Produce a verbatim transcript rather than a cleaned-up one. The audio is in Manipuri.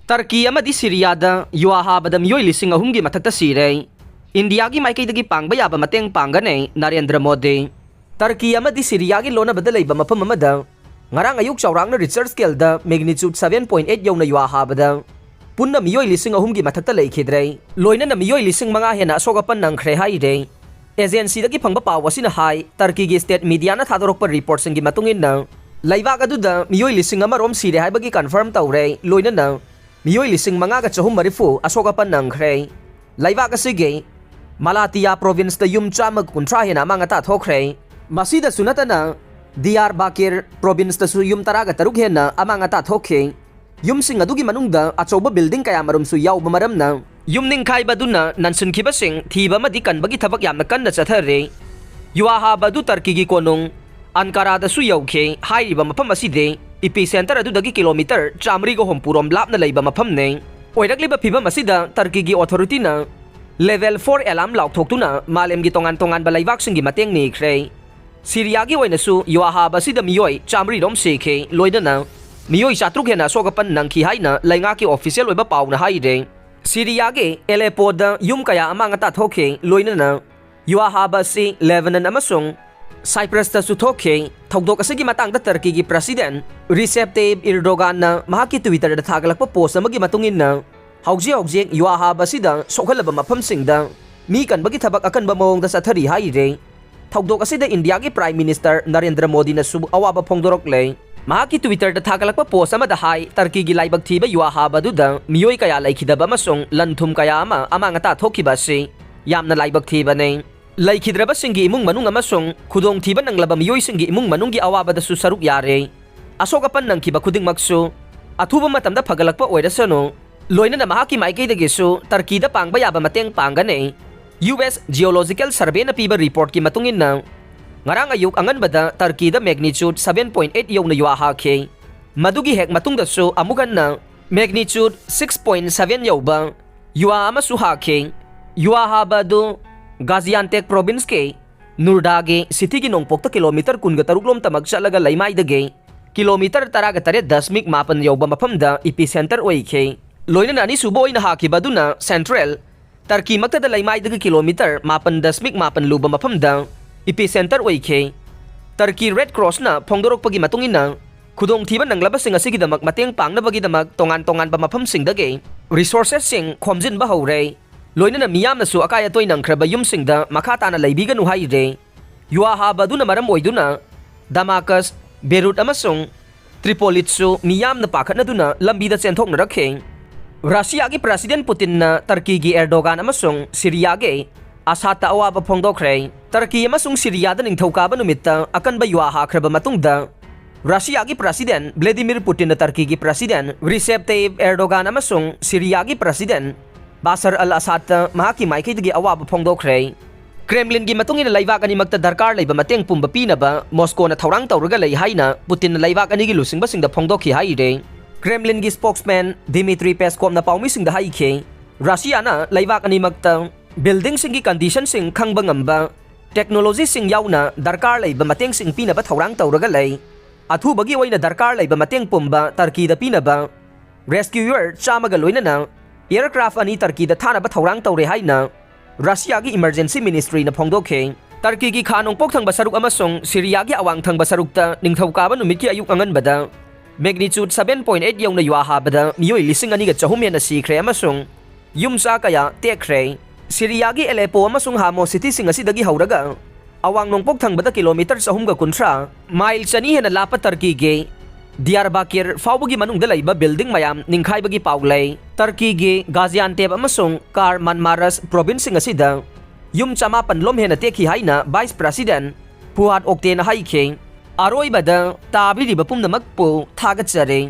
ꯇꯔꯀꯤ ꯑꯃꯗꯤ ꯁꯤꯔꯤꯌꯥꯗ ꯌꯨꯋꯥ ꯍꯥꯕꯗ ꯃꯤꯑꯣꯏ ꯂꯤꯁꯤꯡ ꯑꯍꯨꯝꯒꯤ ꯃꯊꯛꯇ ꯁꯤꯔꯦ꯫ ꯏꯟꯗꯤꯌꯥꯒꯤ ꯃꯥꯏꯀꯩꯗꯒꯤ ꯄꯥꯡꯕ ꯌꯥꯕ ꯃꯇꯦꯡ ꯄꯥꯡꯒꯅꯤ ꯅꯔꯦꯟꯗ꯭ꯔ ꯃꯣꯗꯤ꯫ ꯇꯔꯀꯤ ꯑꯃꯗꯤ ꯁꯤꯔꯤꯌꯥꯒꯤ ꯂꯣꯟꯅꯕꯗ ꯂꯩꯕ ꯃꯐꯝ ꯑꯃꯗ ꯉꯔꯥꯡ ꯑꯌꯨꯛ ꯆꯥꯎꯔꯥꯛꯅ ꯔꯤꯆꯔ ꯁ꯭ꯀꯦꯜꯗ magnitude seven point eight ꯌꯧꯅ ꯌꯨꯋꯥ ꯍꯥꯕꯗ ꯄꯨꯟꯅ ꯃꯤꯑꯣꯏ ꯂꯤꯁꯤꯡ ꯑꯍꯨꯝꯒꯤ ꯃꯊꯛꯇ ꯂꯩꯈꯤꯗ꯭ꯔꯦ꯫ ꯂꯣꯏꯅꯅ ꯃꯤꯑꯣꯏ ꯂꯤꯁꯤꯡ ꯃꯉꯥ ꯍꯦꯟꯅ ꯑꯁꯣꯛ ꯑꯄꯟ ꯅꯪꯈ꯭ꯔꯦ ꯍꯥꯏꯔꯦ꯫ ꯑꯦꯖꯦꯟꯁꯤꯗꯒꯤ ꯐꯪꯕ ꯄꯥꯎ ꯑꯁꯤꯅ ꯍꯥꯏ, ꯇꯔꯀꯤꯒꯤ ꯁ꯭ꯇꯦꯠ ꯃꯤꯗꯤꯌꯥꯅ ꯊꯥꯗꯣꯔꯛꯄ ꯔꯤꯄꯣꯔꯠꯁꯤꯡꯒꯤ ꯃꯇꯨꯡ ꯏꯟꯅ, ꯂꯩꯕꯥꯛ ꯑꯗꯨꯗ ꯃꯤꯑꯣꯏ ꯂꯤꯁꯤꯡ ꯑꯃꯔꯣꯝ ꯁꯤꯔꯦ ꯍꯥꯏꯕꯒꯤ ꯀꯟꯐꯥꯔꯝ ꯇꯧꯔꯦ, ꯂꯣꯏꯅꯅ ꯃꯤꯑꯣꯏ ꯂꯤꯁꯤꯡ ꯃꯉꯥꯒ ꯆꯍꯨꯝ ꯃꯔꯤꯐꯨ ꯑꯁꯣꯛ ꯑꯄꯟ ꯅꯪꯈ꯭ꯔꯦ꯫ ꯂꯩꯕꯥꯛ ꯑꯁꯤꯒꯤ ꯃꯥꯂꯥꯇꯤꯌꯥ ꯄ꯭ꯔꯣꯚꯤꯟꯁꯇ ꯌꯨꯝ ꯆꯥꯝꯃꯒ ꯀꯨꯟꯊ꯭ꯔꯥ ꯍꯦꯟꯅ ꯑꯃꯥꯡ ꯑꯇꯥ ꯊꯣꯛꯈ꯭ꯔꯦ꯫ ꯃꯁꯤꯗꯁꯨ ꯅꯠꯇꯅ, ꯗꯤꯌꯥꯔ ꯕꯥꯀꯤꯔ ꯄ꯭ꯔꯣꯚꯤꯟꯁꯇꯁꯨ ꯌꯨꯝ ꯇꯔꯥꯒ ꯇꯔꯨꯛ ꯍꯦꯟꯅ ꯑꯃꯥꯡ ꯑꯇꯥ ꯊꯣꯛꯈꯤ꯫ ꯌꯨꯝꯁꯤꯡ ꯑꯗꯨꯒꯤ ꯃꯅꯨꯡꯗ ꯑꯆꯧꯕ ꯕꯤꯜꯗꯤꯡ ꯀꯌꯥꯃꯔꯨꯝꯁꯨ ꯌꯥꯎꯕ ꯃꯔꯝꯅ, ꯌꯨꯝ ꯅꯤꯡꯈꯥꯏꯕ ꯑꯗꯨꯅ ꯅꯟꯁꯤꯟꯈꯤꯕꯁꯤꯡ ꯊꯤꯕ ꯑꯃꯗꯤ ꯀꯟꯕꯒꯤ ꯊꯕꯛ ꯌꯥꯝꯅ ꯀꯟꯅ ꯆꯠꯊꯔꯤ꯫ ꯌꯨꯋꯥ ꯍꯥꯕ ꯑꯗꯨ ꯇꯔꯀꯤꯒꯤ ꯀꯣꯅꯨꯡ ꯑꯟꯀꯥꯔꯥꯗꯁꯨ ꯌꯧꯈꯤ꯫ ꯍꯥꯏꯔꯤꯕ ꯃꯐꯝ ꯑꯁꯤꯗꯤ ꯏꯄꯤ ꯁꯦꯟꯇꯔ ꯑꯗꯨꯗꯒꯤ ꯀꯤꯂꯣꯃꯤꯇꯔ ꯆꯥꯃꯔꯤꯒ ꯍꯨꯝꯐꯨ ꯔꯣꯝ ꯂꯥꯞꯅ ꯂꯩꯕ ꯃꯐꯝꯅꯤ꯫ ꯑꯣꯏꯔꯛꯂꯤꯕ ꯐꯤꯚꯝ ꯑꯁꯤꯗ ꯇꯔꯀꯤꯒꯤ ꯑꯣꯊꯣꯔꯤꯇꯤꯅ ꯂꯦꯚꯦꯜ ꯐꯣꯔ ꯑꯦꯂꯥꯔꯝ ꯂꯥꯎꯊꯣꯛꯇꯨꯅ ꯃꯥꯂꯦꯝꯒꯤ ꯇꯣꯉꯥꯟ ꯇꯣꯉꯥꯟꯕ ꯂꯩꯕꯥꯛꯁꯤꯡꯒꯤ ꯃꯇꯦꯡ ꯅꯤꯈ꯭ꯔꯦ꯫ ꯁꯤꯔꯤꯌꯥꯒꯤ ꯑꯣꯏꯅꯁꯨ ꯌꯨꯋꯥ ꯍꯥꯕ ꯑꯁꯤꯗ ꯃꯤꯑꯣꯏ ꯆꯥꯃꯔꯤ ꯔꯣꯝ ꯁꯤꯈꯤ, ꯂꯣꯏꯅꯅ ꯃꯤꯑꯣꯏ ꯆꯥꯇ꯭ꯔꯨꯛ ꯍꯦꯟꯅ ꯑꯁꯣꯛ ꯑꯄꯟ ꯅꯪꯈꯤ ꯍꯥꯏꯅ ꯂꯩꯉꯥꯛꯀꯤ ꯑꯣꯐꯤꯁꯤꯌꯦꯜ ꯑꯣꯏꯕ ꯄꯥꯎꯅ ꯍꯥꯏꯔꯦ꯫ ꯁꯤꯔꯤꯌꯥꯒꯤ ꯑꯦꯂꯦꯄꯣꯗ ꯌꯨꯝ ꯀꯌꯥ ꯑꯃꯥꯡ ꯑꯇꯥ ꯊꯣꯛꯈꯤ, ꯂꯣꯏꯅꯅ ꯌꯨꯋꯥ ꯍꯥꯕ ꯑꯁꯤ ꯂꯦꯕꯅꯟ ꯑꯃꯁꯨꯡ ꯁꯥꯏꯄ꯭ꯔꯁꯇꯁꯨ ꯊꯣꯛꯈꯤ꯫ ꯊꯧꯗꯣꯛ ꯑꯁꯤꯒꯤ ꯃꯇꯥꯡꯗ ꯇꯔꯀꯤꯒꯤ ꯄ꯭ꯔꯁꯤꯗꯦꯟ ꯔꯤꯁꯦꯞ ꯇꯦꯌꯤꯞ ꯏꯔꯗꯣꯒꯥꯟꯅ ꯃꯍꯥꯛꯀꯤ ꯇ꯭ꯋꯤꯇꯔꯗ ꯊꯥꯒꯠꯂꯛꯄ ꯄꯣꯁ ꯑꯃꯒꯤ ꯃꯇꯨꯡ ꯏꯟꯅ, ꯍꯧꯖꯤꯛ ꯍꯧꯖꯤꯛ ꯌꯨꯋꯥ ꯍꯥꯕ ꯑꯁꯤꯗ ꯁꯣꯛꯍꯜꯂꯕ ꯃꯐꯝꯁꯤꯡꯗ ꯃꯤ ꯀꯟꯕꯒꯤ ꯊꯕꯛ ꯑꯀꯟꯕ ꯃꯑꯣꯡꯗ ꯆꯠꯊꯔꯤ ꯍꯥꯏꯔꯦ꯫ ꯊꯧꯗꯣꯛ ꯑꯁꯤꯗ ꯏꯟꯗꯤꯌꯥꯒꯤ ꯄ꯭ꯔꯥꯏꯝ ꯃꯤꯅꯤꯁꯇꯔ ꯅꯔꯦꯟꯗ꯭ꯔ ꯃꯣꯗꯤꯅꯁꯨ ꯑꯋꯥꯕ ꯐꯣꯡꯗꯣꯔꯛꯂꯦ꯫ ꯃꯍꯥꯛꯀꯤ ꯇ꯭ꯋꯤꯇꯔꯗ ꯊꯥꯒꯠꯂꯛꯄ ꯄꯣꯁ ꯑꯃꯗ ꯍꯥꯏ, ꯇꯔꯀꯤꯒꯤ ꯂꯥꯏꯕꯛ ꯊꯤꯕ ꯌꯨꯋꯥ ꯍꯥꯕ ꯑꯗꯨꯗ ꯃꯤꯑꯣꯏ ꯀꯌꯥ ꯂꯩꯈꯤꯗꯕ ꯑꯃꯁꯨꯡ ꯂꯟ ꯊꯨꯝ ꯀꯌꯥ ꯑꯃ ꯑꯃꯥꯡ ꯑꯇꯥ ꯊꯣꯛꯈꯤꯕ ꯑꯁꯤ ꯌꯥꯝꯅ ꯂꯥꯏꯕꯛ ꯊꯤꯕꯅꯤ꯫ ꯂꯩꯈꯤꯗ꯭ꯔꯕꯁꯤꯡꯒꯤ ꯏꯃꯨꯡ ꯃꯅꯨꯡ ꯑꯃꯁꯨꯡ ꯈꯨꯗꯣꯡꯊꯤꯕ ꯅꯪꯂꯕ ꯃꯤꯑꯣꯏꯁꯤꯡꯒꯤ ꯏꯃꯨꯡ ꯃꯅꯨꯡꯒꯤ ꯑꯋꯥꯕꯗꯁꯨ ꯁꯔꯨꯛ ꯌꯥꯔꯦ꯫ ꯑꯁꯣꯛ ꯑꯄꯟ ꯅꯪꯈꯤꯕ ꯈꯨꯗꯤꯡꯃꯛꯁꯨ ꯑꯊꯨꯕ ꯃꯇꯝꯗ ꯐꯒꯠꯂꯛꯄ ꯑꯣꯏꯔꯁꯅꯨ, ꯂꯣꯏꯅꯅ ꯃꯍꯥꯛꯀꯤ ꯃꯥꯏꯀꯩꯗꯒꯤꯁꯨ ꯇꯔꯀꯤꯗ ꯄꯥꯡꯕ ꯌꯥꯕ ꯃꯇꯦꯡ ꯄꯥꯡꯒꯅꯤ꯫ ꯌꯨ ꯑꯦꯁ ꯖꯤꯑꯣꯂꯣꯖꯤꯀꯦꯜ ꯁꯔꯚꯦꯅ ꯄꯤꯕ ꯔꯤꯄꯣꯔꯠꯀꯤ ꯃꯇꯨꯡ ꯏꯟꯅ, ꯉꯔꯥꯡ ꯑꯌꯨꯛ ꯑꯉꯟꯕꯗ ꯇꯔꯀꯤꯗ magnitude seven point eight ꯌꯧꯅ ꯌꯨꯋꯥ ꯍꯥꯈꯤ꯫ ꯃꯗꯨꯒꯤ ꯍꯦꯛ ꯃꯇꯨꯡꯗꯁꯨ ꯑꯃꯨꯛ ꯍꯟꯅ magnitude six point seven ꯌꯧꯕ ꯌꯨꯋꯥ ꯑꯃꯁꯨ ꯍꯥꯈꯤ꯫ ꯌꯨꯋꯥ ꯍꯥꯕ ꯑꯗꯨ ꯒꯥꯖꯤꯌꯥꯟꯇꯦꯛ ꯄ꯭ꯔꯣꯚꯤꯟꯁꯀꯤ ꯅꯨꯔꯗꯥꯒꯤ ꯁꯤꯇꯤꯒꯤ ꯅꯣꯡꯄꯣꯛꯇ ꯀꯤꯂꯣꯃꯤꯇꯔ ꯀꯨꯟꯒ ꯇꯔꯨꯛ ꯂꯣꯝꯇꯃꯛ ꯆꯠꯂꯒ ꯂꯩꯃꯥꯏꯗꯒꯤ ꯀꯤꯂꯣꯃꯤꯇꯔ ꯇꯔꯥꯒ ꯇꯔꯦꯠ ꯗꯁꯃꯤꯛ ꯃꯥꯄꯟ ꯌꯧꯕ ꯃꯐꯝꯗ ꯏꯄꯤꯁꯦꯟꯇꯔ ꯑꯣꯏꯈꯤ꯫ ꯂꯣꯏꯅꯅ ꯑꯅꯤꯁꯨꯕ ꯑꯣꯏꯅ ꯍꯥꯈꯤꯕ ꯑꯗꯨꯅ ꯁꯦꯟꯇ꯭ꯔꯦꯜ ꯇꯔꯀꯤꯃꯛꯇꯗ ꯂꯩꯃꯥꯏꯗꯒꯤ ꯀꯤꯂꯣꯃꯤꯇꯔ ꯃꯥꯄꯟ ꯗꯁꯃꯤꯛ ꯃꯥꯄꯟ ꯂꯨꯕ ꯃꯐꯝꯗ ꯏꯄꯤꯁꯦꯟꯇꯔ ꯑꯣꯏꯈꯤ꯫ ꯇꯔꯀꯤ ꯔꯦꯗ ꯀ꯭ꯔꯣꯁꯅ ꯐꯣꯡꯗꯣꯔꯛꯄꯒꯤ ꯃꯇꯨꯡ ꯏꯟꯅ, ꯈꯨꯗꯣꯡꯊꯤꯕ ꯅꯪꯂꯕꯁꯤꯡ ꯑꯁꯤꯒꯤꯗꯃꯛ ꯃꯇꯦꯡ ꯄꯥꯡꯅꯕꯒꯤꯗꯃꯛ ꯇꯣꯉꯥꯟ ꯇꯣꯉꯥꯟꯕ ꯃꯐꯝꯁꯤꯡꯗꯒꯤ ꯔꯤꯁꯣꯔꯁꯦꯁꯁꯤꯡ ꯈꯣꯝꯖꯤꯟꯕ ꯍꯧꯔꯦ꯫ ꯂꯣꯏꯅꯅ ꯃꯤꯌꯥꯝꯅꯁꯨ ꯑꯀꯥꯏ ꯑꯇꯣꯏ ꯅꯪꯈ꯭ꯔꯕ ꯌꯨꯝꯁꯤꯡꯗ ꯃꯈꯥ ꯇꯥꯅ ꯂꯩꯕꯤꯒꯅꯨ ꯍꯥꯏꯔꯦ꯫ ꯌꯨꯍꯥ ꯍꯥꯕ ꯑꯗꯨꯅ ꯃꯔꯝ ꯑꯣꯏꯗꯨꯅ ꯗꯃꯥꯀꯁ, ꯕꯦꯔꯨꯠ ꯑꯃꯁꯨꯡ ꯇ꯭ꯔꯤꯄꯣꯂꯤꯠꯁꯨ ꯃꯤꯌꯥꯝꯅ ꯄꯥꯈꯠꯅꯗꯨꯅ ꯂꯝꯕꯤꯗ ꯆꯦꯟꯊꯣꯛꯅꯔꯛꯈꯤ꯫ ꯔꯁꯤꯌꯥꯒꯤ ꯄ꯭ꯔꯦꯁꯤꯗꯦꯟ ꯄꯨꯇꯤꯟꯅ ꯇꯔꯀꯤꯒꯤ ꯑꯦꯔꯗꯣꯒꯥꯟ ꯑꯃꯁꯨꯡ ꯁꯤꯔꯤꯌꯥꯒꯤ ꯑꯁꯥꯗꯇ ꯑꯋꯥꯕ ꯐꯣꯡꯗꯣꯛꯈ꯭ꯔꯦ꯫ ꯇꯔꯀꯤ ꯑꯃꯁꯨꯡ ꯁꯤꯔꯤꯌꯥꯗ ꯅꯤꯡꯊꯧꯀꯥꯕ ꯅꯨꯃꯤꯠꯇ ꯑꯀꯟꯕ ꯌꯨꯍꯥ ꯍꯥꯈ꯭ꯔꯕ ꯃꯇꯨꯡꯗ, ꯔꯁꯤꯌꯥꯒꯤ ꯄ꯭ꯔꯦꯁꯤꯗꯦꯟ ꯚ꯭ꯂꯦꯗꯤꯃꯤꯔ ꯄꯨꯇꯤꯟꯅ ꯇꯔꯀꯤꯒꯤ ꯄ꯭ꯔꯦꯁꯤꯗꯦꯟ ꯔꯤꯁꯦꯞ ꯇꯌꯤꯞ ꯑꯦꯔꯗꯣꯒꯥꯟ ꯑꯃꯁꯨꯡ ꯁꯤꯔꯤꯌꯥꯒꯤ ꯄ꯭ꯔꯦꯁꯤꯗꯦꯟ ꯕꯥꯁꯔ ꯑꯜ ꯑꯁꯥꯗꯇ ꯃꯍꯥꯛꯀꯤ ꯃꯥꯏꯀꯩꯗꯒꯤ ꯑꯋꯥꯕ ꯐꯣꯡꯗꯣꯛꯈ꯭ꯔꯦ꯫ ꯀ꯭ꯔꯦꯝꯂꯤꯟꯒꯤ ꯃꯇꯨꯡ ꯏꯟꯅ ꯂꯩꯕꯥꯛ ꯑꯅꯤꯃꯛꯇ ꯗꯔꯀꯥꯔ ꯂꯩꯕ ꯃꯇꯦꯡ ꯄꯨꯝꯕ ꯄꯤꯅꯕ ꯃꯣꯁꯀꯣꯅ ꯊꯧꯔꯥꯡ ꯇꯧꯔꯒ ꯂꯩ ꯍꯥꯏꯅ ꯄꯨꯇꯤꯟꯅ ꯂꯩꯕꯥꯛ ꯑꯅꯤꯒꯤ ꯂꯨꯆꯤꯡꯕꯁꯤꯡꯗ ꯐꯣꯡꯗꯣꯛꯈꯤ ꯍꯥꯏꯔꯦ꯫ ꯀ꯭ꯔꯦꯝꯂꯤꯟꯒꯤ ꯁ꯭ꯄꯣꯛꯁꯃꯦꯟ ꯗꯤꯃꯤꯇ꯭ꯔꯤ ꯄꯦꯁꯀꯣꯞꯅ ꯄꯥꯎꯃꯤꯁꯤꯡꯗ ꯍꯥꯏꯈꯤ, ꯔꯁꯤꯌꯥꯅ ꯂꯩꯕꯥꯛ ꯑꯅꯤꯃꯛꯇ ꯕꯤꯜꯗꯤꯡꯁꯤꯡꯒꯤ ꯀꯟꯗꯤꯁꯟꯁꯤꯡ ꯈꯪꯕ ꯉꯝꯕ ꯇꯦꯛꯅꯣꯂꯣꯖꯤꯁꯤꯡ ꯌꯥꯎꯅ ꯗꯔꯀꯥꯔ ꯂꯩꯕ ꯃꯇꯦꯡꯁꯤꯡ ꯄꯤꯅꯕ ꯊꯧꯔꯥꯡ ꯇꯧꯔꯒ ꯂꯩ꯫ ꯑꯊꯨꯕꯒꯤ ꯑꯣꯏꯅ ꯗꯔꯀꯥꯔ ꯂꯩꯕ ꯃꯇꯦꯡ ꯄꯨꯝꯕ ꯇꯔꯀꯤꯗ ꯄꯤꯅꯕ ꯔꯦꯁꯀ꯭ꯌꯨꯌꯔ ꯆꯥꯝꯃꯒ ꯂꯣꯏꯅꯅ ꯑꯦꯌꯔꯀ꯭ꯔꯥꯐ ꯑꯅꯤ ꯇꯔꯀꯤꯗ ꯊꯥꯅꯕ ꯊꯧꯔꯥꯡ ꯇꯧꯔꯦ ꯍꯥꯏꯅ ꯔꯁꯤꯌꯥꯒꯤ ꯏꯃꯔꯖꯦꯟꯁꯤ ꯃꯤꯅꯤꯁꯇ꯭ꯔꯤꯅ ꯐꯣꯡꯗꯣꯛꯈꯤ꯫ ꯇꯔꯀꯤꯒꯤ ꯈꯥ ꯅꯣꯡꯄꯣꯛ ꯊꯪꯕ ꯁꯔꯨꯛ ꯑꯃꯁꯨꯡ ꯁꯤꯔꯤꯌꯥꯒꯤ ꯑꯋꯥꯡ ꯊꯪꯕ ꯁꯔꯨꯛꯇ ꯅꯤꯡꯊꯧꯀꯥꯕ ꯅꯨꯃꯤꯠꯀꯤ ꯑꯌꯨꯛ ꯑꯉꯟꯕꯗ magnitude seven point eight ꯌꯧꯅ ꯌꯨꯍꯥ ꯍꯥꯕꯗ ꯃꯤꯑꯣꯏ ꯂꯤꯁꯤꯡ ꯑꯅꯤꯒ ꯆꯍꯨꯝ ꯍꯦꯟꯅ ꯁꯤꯈ꯭ꯔꯦ ꯑꯃꯁꯨꯡ ꯌꯨꯝ ꯆꯥ ꯀꯌꯥ ꯇꯦꯛꯈ꯭ꯔꯦ꯫ ꯁꯤꯔꯤꯌꯥꯒꯤ ꯑꯦꯂꯦꯄꯣ ꯑꯃꯁꯨꯡ ꯍꯥꯃꯣ ꯁꯤꯇꯤꯁꯤꯡ ꯑꯁꯤꯗꯒꯤ ꯍꯧꯔꯒ ꯑꯋꯥꯡ ꯅꯣꯡꯄꯣꯛ ꯊꯪꯕꯗ ꯀꯤꯂꯣꯃꯤꯇꯔ ꯆꯍꯨꯝꯒ ꯀꯨꯟꯊ꯭ꯔꯥ, ꯃꯥꯏꯜ ꯆꯅꯤ ꯍꯦꯟꯅ ꯂꯥꯞꯄ ꯇꯔꯀꯤꯒꯤ ꯗꯤꯌꯥꯔꯕꯥꯀꯤꯔ ꯐꯥꯎꯕꯒꯤ ꯃꯅꯨꯡꯗ ꯂꯩꯕ ꯕꯤꯜꯗꯤꯡ ꯃꯌꯥꯝ ꯅꯤꯡꯈꯥꯏꯕꯒꯤ ꯄꯥꯎ ꯂꯩ꯫ ꯇꯔꯀꯤꯒꯤ ꯒꯥꯖꯤꯌꯥꯟꯇꯦꯞ ꯑꯃꯁꯨꯡ ꯀꯥꯔ ꯃꯟꯃꯥꯔꯁ ꯄ꯭ꯔꯣꯚꯤꯟꯁꯁꯤꯡ ꯑꯁꯤꯗ ꯌꯨꯝ ꯆꯃꯥꯄꯟ ꯂꯣꯝ ꯍꯦꯟꯅ ꯇꯦꯛꯈꯤ ꯍꯥꯏꯅ ꯚꯥꯏꯁ ꯄ꯭ꯔꯦꯁꯤꯗꯦꯟ ꯐꯨꯍꯥꯗ ꯑꯣꯛꯇꯦꯅ ꯍꯥꯏꯈꯤ꯫ ꯑꯔꯣꯏꯕꯗ ꯇꯥꯕꯤꯔꯤꯕ ꯄꯨꯝꯅꯃꯛꯄꯨ ꯊꯥꯒꯠꯆꯔꯤ꯫